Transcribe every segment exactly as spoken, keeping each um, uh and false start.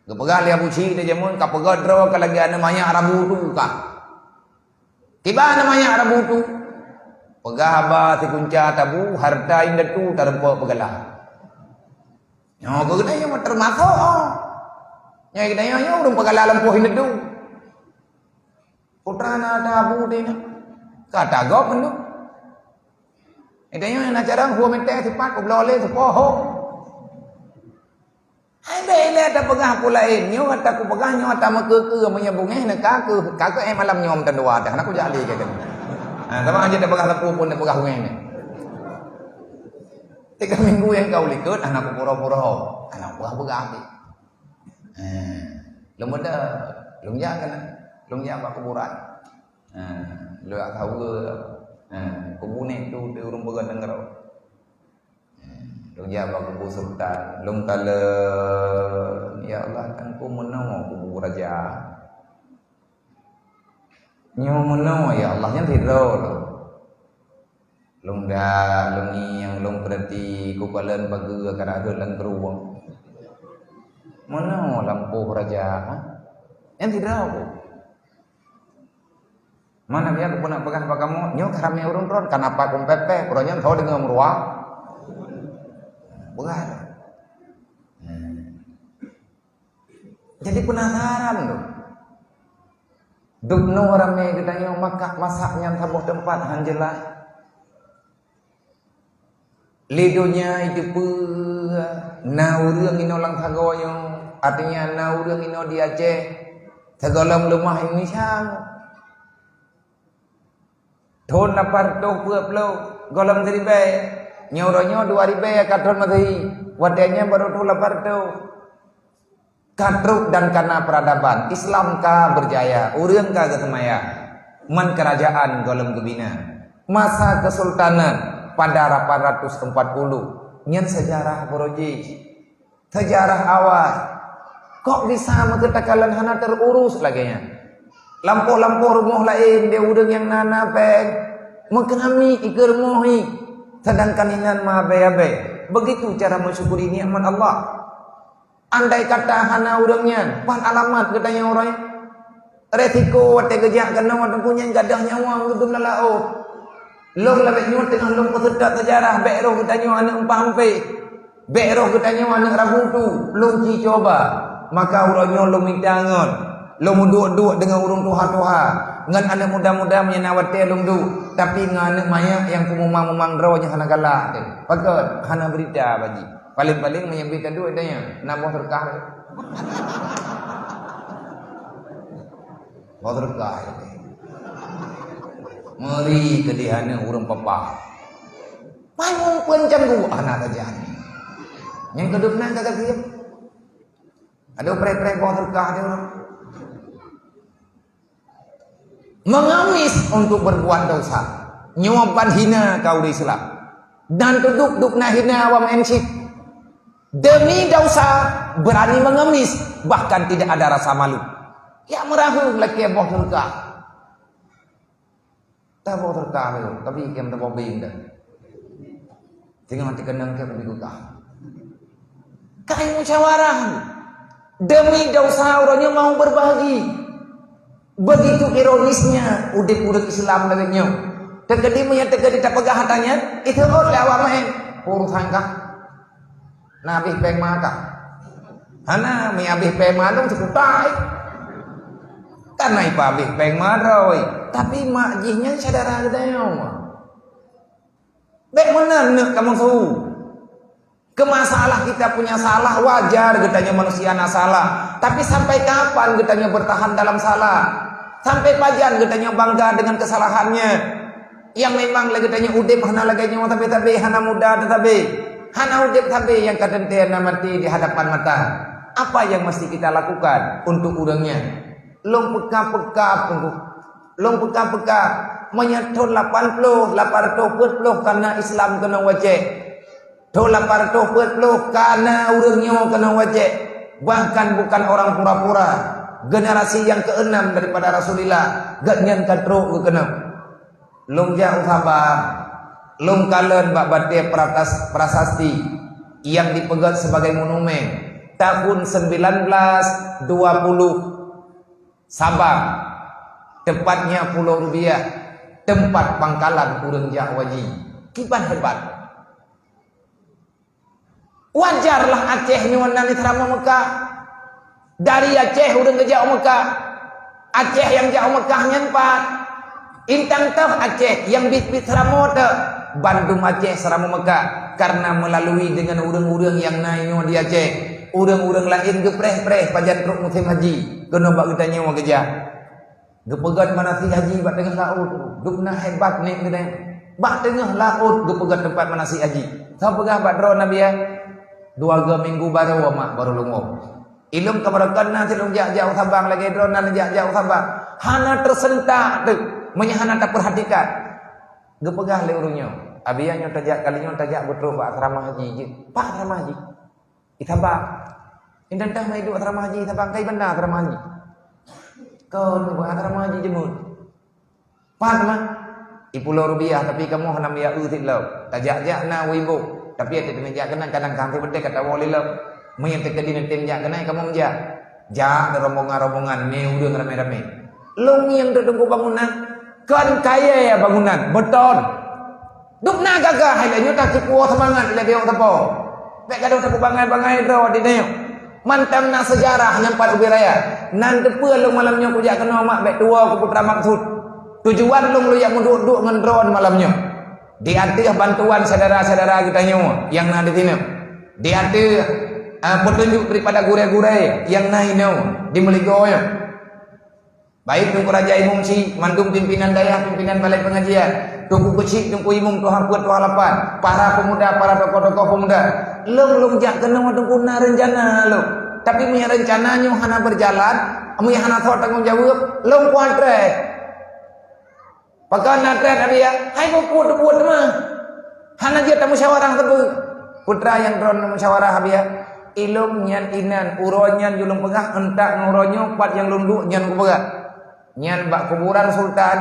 Geupeugah lé Abu Syik di jameun, ka peugah droe ka lagée aneuk manyak rabu tu ka. Kiban aneuk manyak rabu tu? Peugah haba sikunca tabu, hareuta indatu tareumpok peugala. Nyoe geutanyoe termasuk, oh. Nyoe geutanyoe nyoe ureuëng peugala lampôh indatu. Putra na tabu deh na. Ka tagob mandum. Geutanyoe na carang hue mete sipat ubloe lé seupôt ho. Hai bèk ilée tapeugah peue laén, nyoe ata kupeugah, nyoe ata meukeue-keue, meunyoe bungéh neuka keuh, ka keuh éh malam nyoe meuteun dua dah, hana kujak lé keu keunoe. Ha, sama aja tapeugah sapeue pun tapeugah bungéh nyoe. Tiga minggu nyang ka u likot, hana kupura-pura, hana kupeugah-peugah pih. Ha, lôn meuda, lôn jak keunan, lôn jak bak kuburan. Ha, lôn jak saweue, ha, kubu nèk tu, tu ureueng peugah deungoe. Lôn jak bak kubu sultan, lôn kalon, "Ya Allah, Teungku meunoe kubu raja." "Nyoe meunoe, ya Allah, nyan sidroe lôn." Lôn dak, lôn ngieng, lôn peurati, kukalon pageue ka rhot lam krueng. "Meunoe lampôh raja, ha? Nyan sidroe." Mana biar aku nak peugah bak kamoe, nyoe ka ramé ureueng tron, kan apa kumpepek, uroe nyan ho deungoe meuruah. Peugah. Hmm. Jadi penasaran tu. Dubnoe ramé geutanyoe maka masak nyan saboh teumpat han jeulaih. Lé donya iteupeue na ureueng inoe lam sagoe nyoe, artinya na ureueng inoe di Aceh, sigohlom leumah Indonesia. Thon lapan reutôh peuet ploh, gohlom siribèe, nyoe uroe nyoe dua ribèe ka thon Masehi, watèe nyan barô thon lapan reutôh. Ka trok dan kana peradaban, Islam ka berjaya, ureueng ka geuseumaya. Man kerajaan gohlom geubina. Masa kesultanan pada lapan ratus empat puluh, nyan sejarah beurojih. Sejarah awai. Kok bisa meukeutakalon hana terurus lagèe nyan? Lampôh-lampôh rumoh laén di ureueng nyang na-na pèng, meukeunami ikeue rumoh hi, sedangkan inan meuabèe-abèe. Begitu cara mensyukuri nikmat Allah. Andai kata hana ureueng nyan, pat alamat geutanyoe uroe nyoe? Resiko watèe geujak keunoe teungku nyan gadôh nyawa ureueng lam laôt. Lôn lagèe nyoe teungoh lôn peuseutôt sejarah, bèk roh geutanyoe aneuk umpah-umpéh. Bèk roh geutanyoe aneuk rabu tu, lôn ci cuba. Maka uroe nyoe lôn mita ngon, lôn meuduek-duek deungon ureueng tuha-tuha, ngon aneuk muda-muda meunyo na watèe lôn duek, tapi ngon aneuk manyak nyang peumumang-mumang droe nyan hana galak teuh. Pakon? Hana beurita bagi. Paléng-paléng meunyo bit taduek tanyoe, na boh seudeukah. Boh seudeukah. Meuri keudeh aneuk ureueng papa. Pai muphom canggu aneuk tajak. Nyang keudeuh nan ka gasien. Aduh, preh-preh boh seudeukah dia. Mengemis untuk berbuat dosa. Nyoe ban hina keu ureueng Islam. Dan tuduk-duk na hina awam M C. Demi dosa berani mengemis, bahkan tidak ada rasa malu. Ya meuraheueng lakèe boh seudeukah. Taboh seudeukah lé, tapi ikem taboh beng dah. Tinggal mati keunong ke bagi gugah. Kain musyawarah. Demi dosa uroe nyoe mau berbagi. Begitu ironisnya udép ureueng Islam lagèe nyoe. Teukeudi meunyo teukeudi tapeugah hata nyan, itu lé awak main. Urusan kah? Na abéh péng ma kah? Hana, mi abéh péng ma lôn seukutai. Karena ipa abéh péng ma droe. Tapi mak jih nyan syedara geutanyoe. Bèk meunan neuk kamoe su. Keu masalah kita punya salah, wajar geutanyoe manusia na salah. Tapi sampai kapan geutanyoe bertahan dalam salah? Sampai pajan geutanyoe bangga dengan kesalahannya? Yang memang lagèe tanyoe udép hana lagèe nyoe sabe-sabe, hana muda teusabe. Hana udép sabe nyang ka teuntèe na maté di hadapan mata. Apa yang mesti kita lakukan untuk ureueng nyan? Lôn peuka-peuka, lôn peuka-peuka. Meunyoe thôn lapan ploh, lapan reutôh peuet ploh ka na Islam keunoe u Aceh. Thôn lapan reutôh peuet ploh ka na ureueng nyoe keunoe u Aceh. Bahkan bukan orang pura-pura. Generasi yang keenam daripada Rasulullah, gobnyan ka trok geukeunoe. Lôn jak u Sabang, lôn kalon bak batèe pratas-, prasasti nyang dipeugèt sebagai monumen. Tahun sembilan belas dua puluh, Sabang, tepatnya Pulo Rubiah, tempat pangkalan ureuëng jak haji. Kiban hebat! Wajarlah Aceh nyoe nan di Seuramoe Mekah. Dari Aceh ureuëng geujak u Mekah. Aceh nyang jak u Mekah nyan pat. Intan teuh Aceh nyang biet-biet Seuramoe teuh. Bandum Aceh Seuramoe Mekah. Karena melalui dengan ureuëng-ureuëng nyang na nyoe di Aceh. Ureuëng-ureuëng laén geupreh-preh pajan trok musém haji. Keunoe bak geutanyoe geujak. Geupeugét manasik haji bak teungoh laôt, dubna hebat nèk geutanyoe. Bak teungoh laôt geupeugét teumpat manasik haji. Soe peugah bak droeneuh, Abiya? Dua go minggu barô, Mak, barô lôn woe. Ilôn ka barô kon na cit lôn jak-jak u Sabang, lagèe droeneuh jak-jak u Sabang. Hana teuseuntak teuk, meunyo hana tapeurhatikan. Geupeugah lé ureuëng nyoe, "Abiya, nyoe tajak kali nyoe tajak beutrok bak asrama haji jih." "Pat asrama haji?" "Di Sabang." "Intan teuh meuduek asrama haji Sabang, kai banda asrama haji?" "Kon, bak asrama haji Jeumut." "Pat, Mak?" "Di Pulo Rubiah, tapi kamoe hana meuya eu cit lom. Tajak-jak na u Iboh, tapi até teungoh jak keunan kadang ka han seubeutée ka tawoe lé lom. Meunyo teukeudi neutem jak keunan, kamoe meujak." Jak lé rombongan-rombongan, lhèe ureuëng ramé-ramé. Lôn ngieng teuk teungku bangunan, kon kayèe bangunan, beton. Dubna gagah, hai lé nyoe takipuwoe seumangat lé biôk sapo. Bèk gadôh tapeubangai-bangai droe di nyoe. Mantong na seujarah nyang pat ubé raya. Nan teupeue lôn malam nyoe kujak keunoe, Mak, bèk tuwoe keu Putra Maksud. Tujuan lôn, lôn jak meuduek-duek ngon droeneuh malam nyoe. Di ateueh bantuan syedara-syedara geutanyoe nyang na di sinoe. Di ateueh, ah, peutunjuk daripada gurèe-gurèe nyang na inoe di Meulaboh nyoe. Baik Teungku Raja Imum Chik, mandum pimpinan dayah, pimpinan balai pengajian, Teungku Keuchik, Teungku Imum, Tuha Peuet, Tuha Lapan, para pemuda, para tokoh-tokoh pemuda. Lôn, lôn jak keunoe Teungku na reuncana lôn. Tapi meunyo reuncana nyoe hana beujalan, meunyo hana soe tanggong jaweueb, lôn kuatré. Pakon na trép, Abiya? Hai, buet-buet teuma. Hana jeuet tamusyawarah teuma. Putra nyang droeneuh musyawarah, Abiya. Ilôn nyan inan, uroe nyan jeuet lôn peugah, euntak ngon uroe nyoe pat nyang lôn duek nyan kupeugah. Nyan bak kuburan sultan,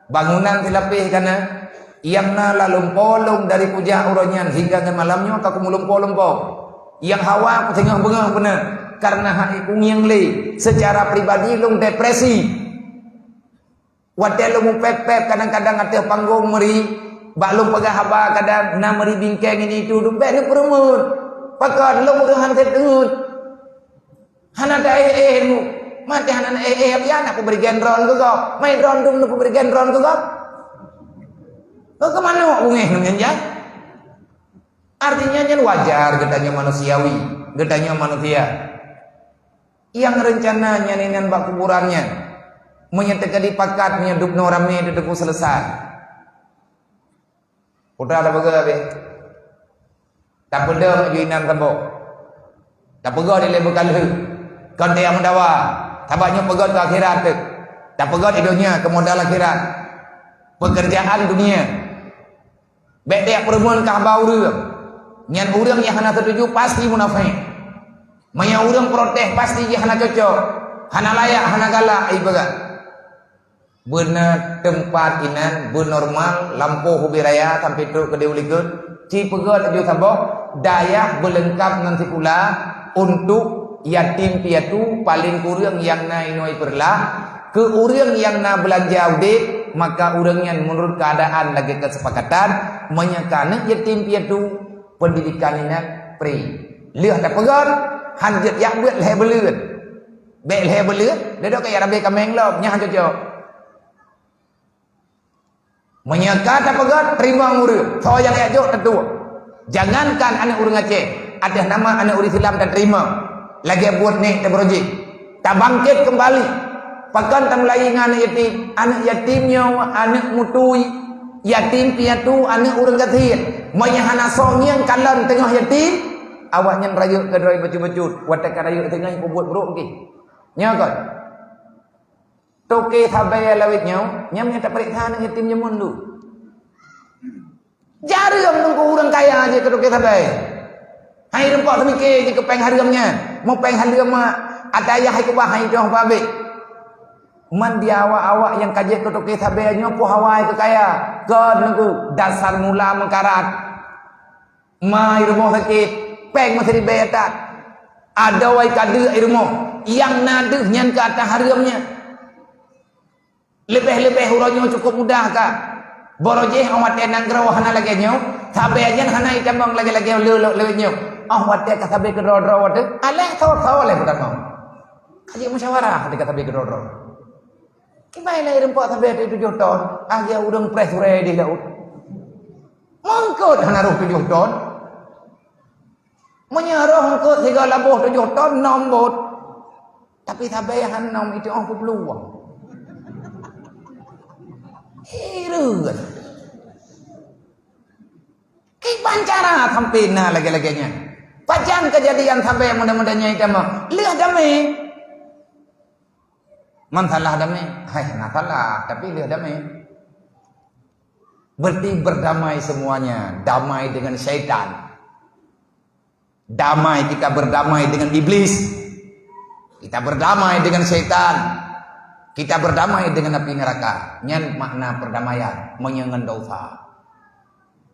bangunan silapéh ka na, nyang na lam lumpoe lôn dari kujak uroe nyan hingga ngon malam nyoe ka kumeulumpoe-lumpoe. Nyang hawa kuteungoh beungoh beuna, kareuna hana kungieng lé. Secara pribadi lôn depresi. Watèe lôn meupéb-péb kadang-kadang ateueh panggong meuri, bak lôn peugah haba kadang na meuri bingkeng ini itu, duek bèk neupeureumeun. Pakon lôn ureueng han sép deungon. Hana taéh-éh ilmu. Maté hana na éh-éh, Abiya, na peubri gendron keu gob. Mai dron dum na peubri gendron keu gob. Keu, keu manok bungéh nyan, ya. Artinya nyan wajar geutanyoe manusiawi, geutanyoe manusia. Nyang reuncana nyan inan bak kuburan nyan. Meunyoe teuka dipakat, meunyoe dubnoe ramé teuteupeu seuleusoe. Peue tapeugah abéh? Tapeudong ju inan saboh. Tapeugah dilèe beukalheuh. Kon teuh nyang meudawa. Sabab nyoe peugah keu akhirat teuh. Tapeugah di donya keu modal akhirat. Pekerjaan dunia. Bèk tajak peureumeun keu haba ureueng. Nyan ureueng nyang hana seutuju pasti munafék. Meunyoe ureueng protes pasti jih hana cocok, hana layak, hana galak, ai peugah. Beuna teumpat inan beunormal lampôh ubé raya sampoe trok keu di ulikot. Ci peugah laju saboh, dayah beuleungkap ngon sikula untuk yatim piatu paleng kureueng nyang na inoe i Peureulak, keu ureueng nyang na beulanja udép, maka ureueng nyan meunurot keuadaan lagèe keusepakatan, meunyoe ka aneuk yatim piatu, peundidikan inan free. Lheueh tapeugah, han jeuet jak beuet lhèe buleuen. Bèk lhèe buleuen, dudoe keu jak rabé kaméng lom, nyan han cocok. Meunyoe ka tapeugah, teurimong ureueng, soe nyang jak jok tatuek. Jangankan aneuk ureueng Aceh, atas nama aneuk ureueng Islam tateurimong, lagèe buet nèk teubeurojek. Tabangkét keumbali. Pakon tameulayi ngon aneuk yatim? Aneuk yatim nyoe aneuk mutui, yatim piatu, aneuk ureueng gasien. Meunyoe hana soe ngieng kalon teungoh yatim, awaknyan rayeuk keudroe bacut-bacut. Watèe ka rayeuk teungoh peubuet brôk keuh. Nyoe kon. Toke sabe lawét nyoe, nyan nyang tapareksa aneuk yatim jameun dulu. Jareueng teungku ureueng kaya jeuet keu toke sabe. Hai rumpok seumike jeuet keu péng hareuem nyan. Meu péng hareuem mak, ata yah hai keubah hai tueng pabék. Man di awak-awak nyang ka jeuet keu toke sabe nyoe peue hawa hai keu kaya. Kon teungku, dasar mula meukarat. Mai rumoh sakét, péng meusiribèe that. Adoe ka deuek i rumoh, nyang na deuh nyan ka ata hareuem nyan. Leubeh-leubeh uroe nyoe cukup mudah ka. Barô jih 'oh watèe nanggroe hana lagèe nyoe, sabe nyan hana itamong lagèe-lagèe le-, le-, lagèe nyoe. 'Oh watèe ka sabe keudroe-droe watèe, alah tho-tho lé peutamong. Ka jimeusyawara watèe ka sabe keudroe-droe. Kiban lé rumpok sabe tujoh ton, ah, ya ureueng preh surée di laôt. Meungkot hana roh tujoh ton. Meunyoe roh eungkôt sigoe laboh tujoh ton, nom bot. Tapi sabe han nom itu 'oh peuplueng. Hireuen. Kiban cara sampai na lagèe-lagèe nyan. Pajan keujadian sabe muda-muda nyan itamong. Lheueh damé. Masalah damé. Hai, na salah, tapi lheueh damé. Berarti berdamai semuanya. Damai dengan syaitan. Damai, kita berdamai dengan iblis. Kita berdamai dengan syaitan. Kita berdamai dengan api neraka. Nyan makna perdamaian, meunyoe ngon dosa.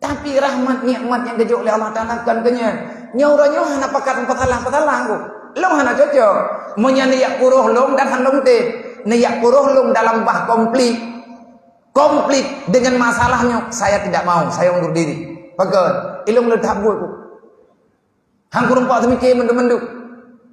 Tapi rahmat nikmat nyang geujok lé Allah Taala kon keu nyan. Nyoe uroe nyoe hana pakat meupasalah-pasalah ku. Lôn hana cocok. Meunyoe neujak puroh lôn dan han lôn tem. Neujak puroh lôn dalam bah konflik. Konflik dengan masalah nyoe, saya tidak mau, saya undur diri. Pakon? Ilôn le that buet ku. Han kureueng pat teumike mandum-mandum.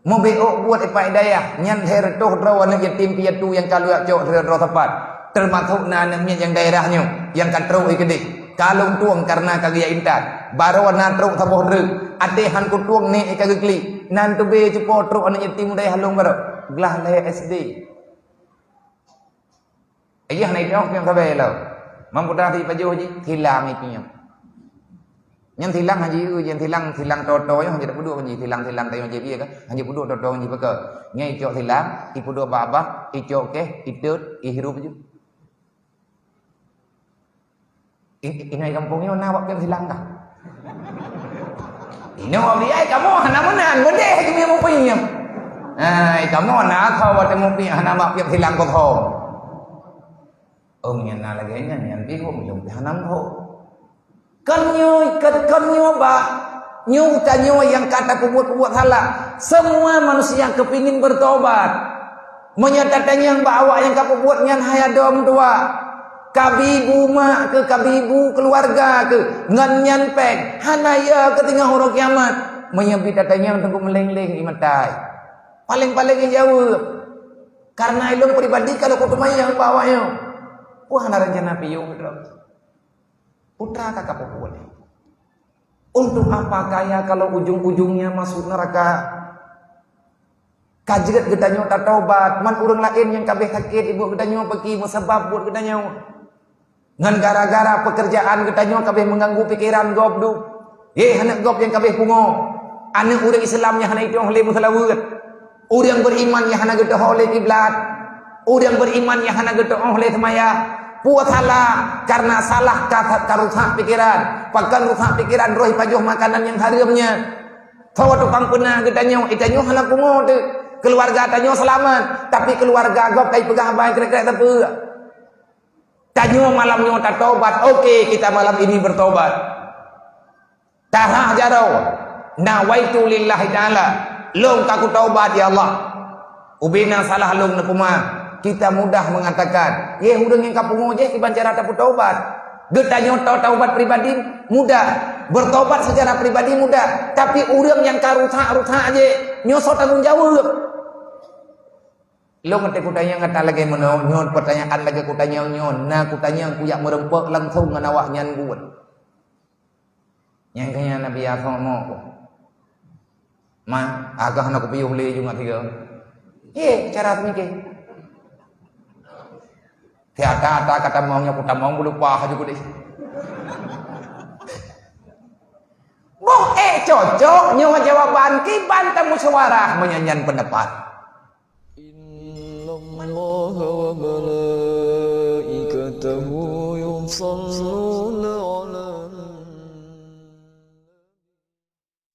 Meubiôk buet ipak dayah, nyan lhèe reutôh droe aneuk yatim piatu nyang ka lôn cok sidroe-droe sapat. Teumasok na aneuk miet nyang daerah nyoe, nyang ka trok i keudeh. Ka lôn tueng kareuna ka geujak intat. Barô na trok saboh treuk. Até han kutueng nék ka geuklik. Nan teubiôk cupo trok aneuk yatim dayah lôn barô. Glah lhèe S D. Ayah na idong piang sabe lo. Mampu dah di pajoh ji, silang i piang. Nyan silang haji u, nyan silang, silang toto nyoe, haji dak peuduek ji, silang-silang tayo ji piye kan? Haji peuduek toto ji peke. Nyan icok silang, ipeuduek babah, icok keh, itot, ihirup ju. I-, i-, inai gampông nyoe na wak piang silang dah. Inoe awak biai kamoe hana meunan, meudeh keumieng mupieng. Hai, kamoe na kau watèe mupieng hana mak piang silang kosong. Ong nyan na lagèe nyan, nyan bingong lôn pih hana meuho. Kon nyoe, kon, kon nyoe bah. Nyoe tanyoe nyang ka tapeubuet-buet salah. Semua manusia kepingin bertobat. Meunyoe tatanyong bak awak nyang ka peubuet nyan hai adoe meutuah, kabi bu mak keu, kabi bu keuluwarga keu, ngon nyan péng, hana ya keu teungoh uroe kiamat. Meunyoe bi tatanyong teungku meuleng-leng i mata. Paleng-paleng jaweueb. Karena ilôn pribadi kalau kuteumanyong bak awak nyoe, wah na rencana piôh droe. Putra ka kapeubuet. Untuk apa kaya kalau ujung-ujungnya masuk neraka? Ka jeuet geutanyoe tatobat, man ureueng laén nyang ka abéh sakét ibuet geutanyoe peuki meusabab buet geutanyoe. Ngon gara-gara pekerjaan geutanyoe ka abéh meuganggu pikeran gob dum. Yeh, aneuk gob nyang ka abéh pungo. Aneuk ureueng Islam nyang hana itôh lé meuseulaweuet. Ureueng beriman nyang hana geuteuho lé kiblat. Ureueng beriman nyang hana geuteuho lé seumaya. Peue salah? Karena salah ka, ka rusak pikeran. Pakon rusak pikeran, roh ipajoh makanan nyang hareuem nyan. Soe tukang peuna geutanyoe, geutanyoe hana pungo teuh. Keuluwarga tanyoe seulamat, tapi keuluwarga gob ka ipeugah haba krek-krek sapeue. Tanyoe malam nyoe tatobat. Oke, kita malam ini bertobat. Tahah jaroe, nawaitu lillahi ta'ala, lôn ka kutobat, ya Allah. Ubena salah lôn neupeumaaf. Kita mudah mengatakan, yeh, ureueng nyang ka pungo jih kiban cara tapeutobat. Geutanyoe to-, taubat pribadi mudah. Bertobat secara pribadi mudah. Tapi ureueng nyang ka rusak-rusak jih, nyoe soe tanggong jaweueb? Lôn até kutanyong gata lagèe meunoe, nyoe peutanyaan lagèe kutanyong nyoe, na kutanyong kujak meureumpok langsong ngon awak nyan buet. Nyang keu nyan Nabi Yusuf mo ko. Ma, agah na kupiôh lé ju ngat tiga. Ye, cara pemikir. Tiata-ata kata mong nyoe kutamong bulupa haju kudeh. Boh eh cocok nyoe jawaban kiban tamusyawarah meunyanyan pendapat. إن الله وملائكته يصلون